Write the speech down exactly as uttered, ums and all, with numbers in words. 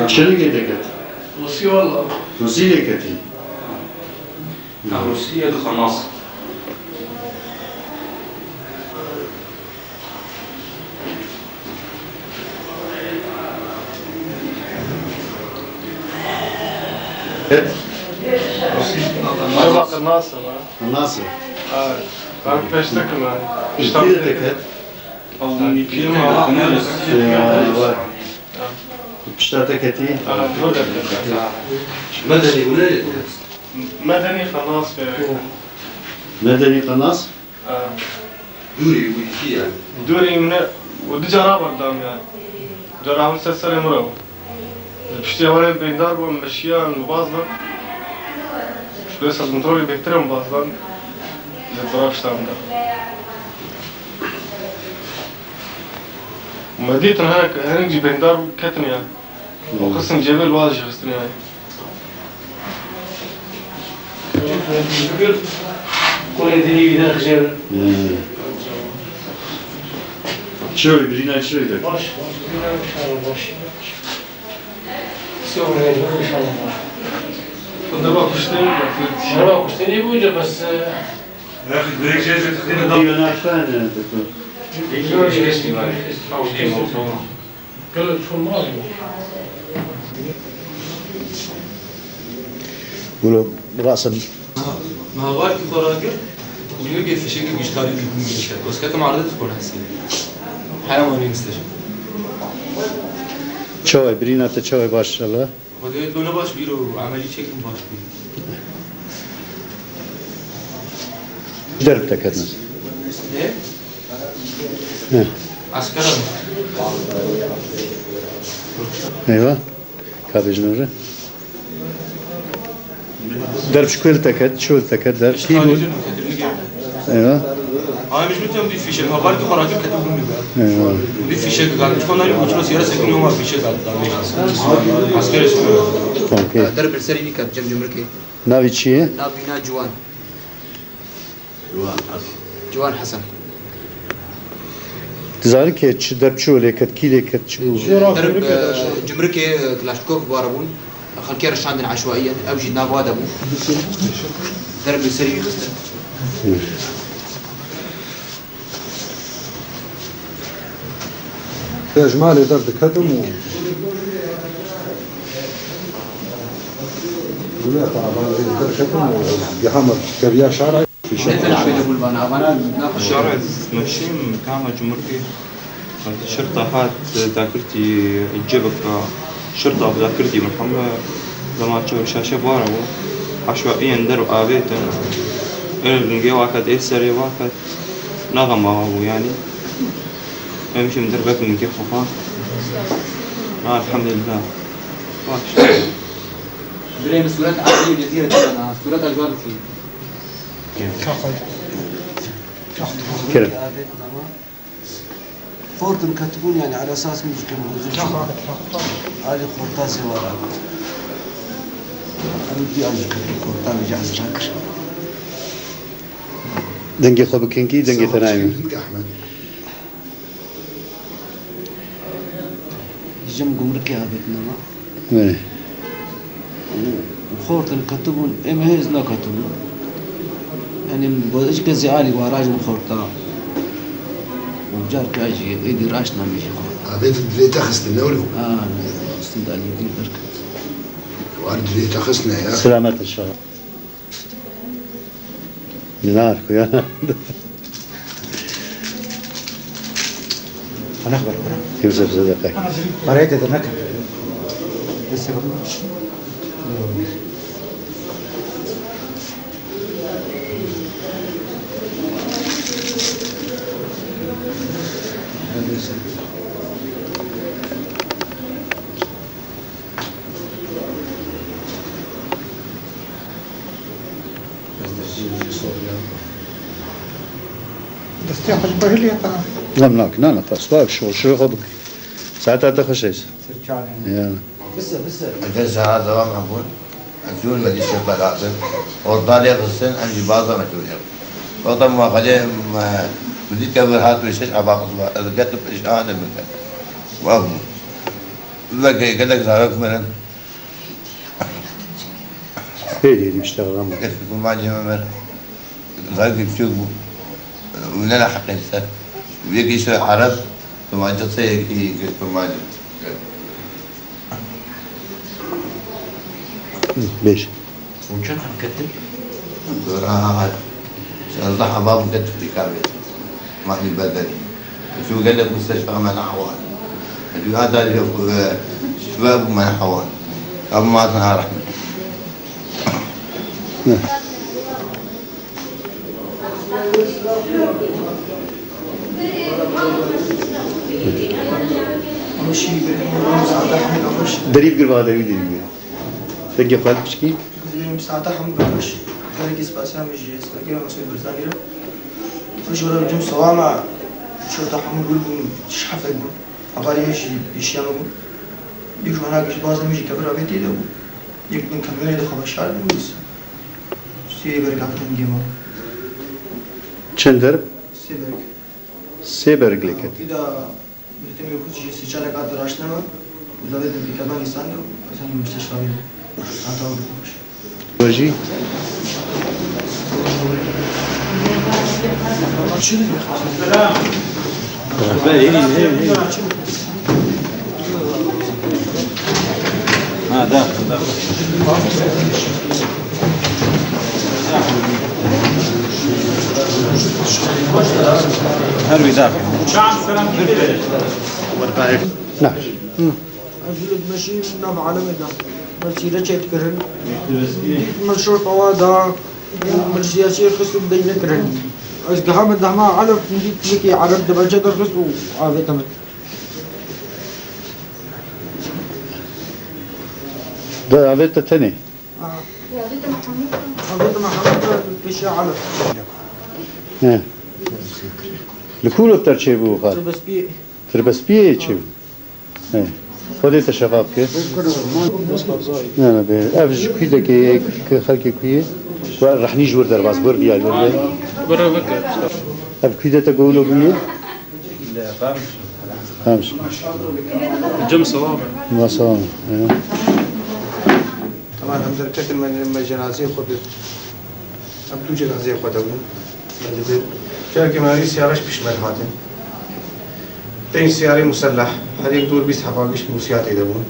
Çi rengê te ket? Rûsî wala. Rûsî lê ketî? Ha, rûsî ye, du xenas. Merhaba, nasıl? Nasıl? Ha, ben peştekim ben. Piştî de te ket? Ew mîpî ma. Ee, var. Pişta te ketî? Ha, zor derket. Medenî hûn ê? Medenî xenas be. Medenî xenas? Ha. Dûrî wî kî ye? Dûrî min e, û du cara berdam yani. Cara min ser serê min re bû. Piştî ewanê bêndar bû, min şiya, min baz da. Şuraya ser kontrolê bêhtir e, min baz da. Li bira pişta min da. Me dîtin hinek, hinek jî bêndar bû, ketin ya. O xisin cêbê li wa jî xistin ya. Şükür, kolê dinî wî derxijêrin. Hmm. Çi wê, birîna çi wê de? Baş, baş, birîna inşallah baş. Siyah olmayacak inşallah baş. Deva kuşteni bak. Deva kuşteni buydu bes, e, Direkt şey, Diyor ne yaptı? Gulo, rasen. Meha bar ki xwe rakir, gumrikê fişekê giştarî dîtin gişe. Kosketim arde dikon hesî. Heya manî misteşe. Çaway, birîna te çaway baş inşallah. Xwedê tu ne baş bîro, emelî çekin baş bî. Derb te ketine. Ne? He. Askera mı? Eyvah. Kabejin orada. Derb çi kuel teket, çi kuel teket derb. Kî bû? Eyvah. Ay, biz bütün bir fişek, haber ki, para çok kötü bulundu be. Eyvah. Bir fişek geldi. Çıkanlar yok, uçma siyara sekin yok, fişek geldi. Asker istiyor. Tamam, okey. Derb bir seri bir kat, cem cumhur ki. Navê çi ye? Navîna Ciwan. Ciwan Hesen. Ciwan Hesen. Dizanî kê çi derb çi lê ket, kî lê ket, çi bû? Derb, e, cumrikê, e, Klaşnikov wara bûn. Xelkê re şandin eşwaiyen. Ew jî nav wa de bû. Derb li serî wî xistin. Hı. Ez ji malê derdiketim û Gulê xeraban ez derketim û ez gihama keviya şara. Şara meşîm kama cumhurkê. Şirta hat dakirtî cibika. Şirta dakirtî Muhammed. Dema çew şaşe bara bû. Eşwaiyen der û avêtin. Ê lingê waket, ê serê waket. Naxema bû yani. Em jî min derbek min kir xwe xwe. Ha, elhamdulillah. Baş. Birê min sûret Elî Wezîr e, sûret Elî Wezîr. Kerem. Xortin ketibûn yani, ala esas min ji kem Alî Xortazê wara. Em diyan ji kem Xortan ji ez nakir. Dengê xwe bikin kî, dengê te nayê min. Ji cem gumrikê avêtine me. Belê. Û xortin ketibûn, êm hêz neketibûn. Yanî, ji kesê alî wa rajin xorta. Û carka jî êdî raşt namî jî xorta. Avêt divê te xistin, ne wilo? Ha, xistin de alî dî derket. War divê te xistine ya. Selamet inşallah. Dinar xuya. Ana xeber xwe. Kimse bize de kay. Parayê te dernek. Destê xwe. Destê xwe ji behilê qana. Em nak, na, na, xwe spas, şol, şol xwe bik. Saeta te xweş eyse. Sirçalê. Ya. Bise, bise. Eve zaha devam hebûn. Ez zûr me dî şef belatin. Orda lê xistin, em jî baza me zûr ev. Wexta me xelê me, me dît ke vir hat û şeş ava xizma. Ez getim pêşan min ket. Wa bû. Weke gelek zarok mirin. Pê dî dî işte, Kurmancê me mir. Zarokê piçûk bû. Û ne heqê ser. Yekî işte Ereb, Kurmancê qiseyekî Kurmancê. Bêj. Hûn çend xem ketin? Dora hat. Şazdeh heba bû ket fîkar bêt. Mahî bedel. Çû gelek musteshfa me nehewan. Çû hata li ku ve şifa bû me nehewan. Ev ma zina rehmet. Derî bigir va derî derî bigir. Dengê xwe piçkî. Divê misahata hemû bikiş. Gelekî spasiya min jî heye, Serokê me Mesûd Barzanî re. Ji we re cem sewama şota hemû gul bûn, şeş heftek bûn. Hevalê me jî pêşiya min bûn. Yek ji wana giş baza min jî kevir avê tê de bû. Yek bin kamyonê de xwe veşar bû, wisa. Sê berga dengê me. Çend derb? Sê berg. Sê berg lê ket. Îda Yurtemî xwe jî sê çarek hat raştine me. Û davêtin pêkevan îsan de û ez hemî musteshfa bînim. Hata ew dixwe xweş. Jî. Ha, da, da. Her wî da. Naş. Ez li meşî nav alemê de. Me sîre çêdikirin. Dît me şort awa da. Min siyasiyê xist û bideyne kirin. Ez giha min dehma elef dît yekê Ereb di beçe derxist û avête min. Da avête tenê. Ha. Avête Mihemed pêşiya elef. He. Li ku rot der çêbû xal? Tirbespiyê. Tirbespiyê çêbû. He. Xwedê te şefa bike. Ne, ne, bê. Ev ji kû dekê ye, ku xelkê kû ye? Ku rehnî ji wir derbas, wir diyar wir. Bira veke. Ev kû de te gowlo bûye? Xemş. Cem sewab e. Ma sewab e. He. Tamam, em derketin me, me cenazeyê xwe bi. Em du cenazeyê xwe de bûn. Me dibir. Şerkê me herî siyara ji pişt me dihatin. Pênc siyarê muselleh, her yek dor bîst heba giş Mûsiyatê de bûn.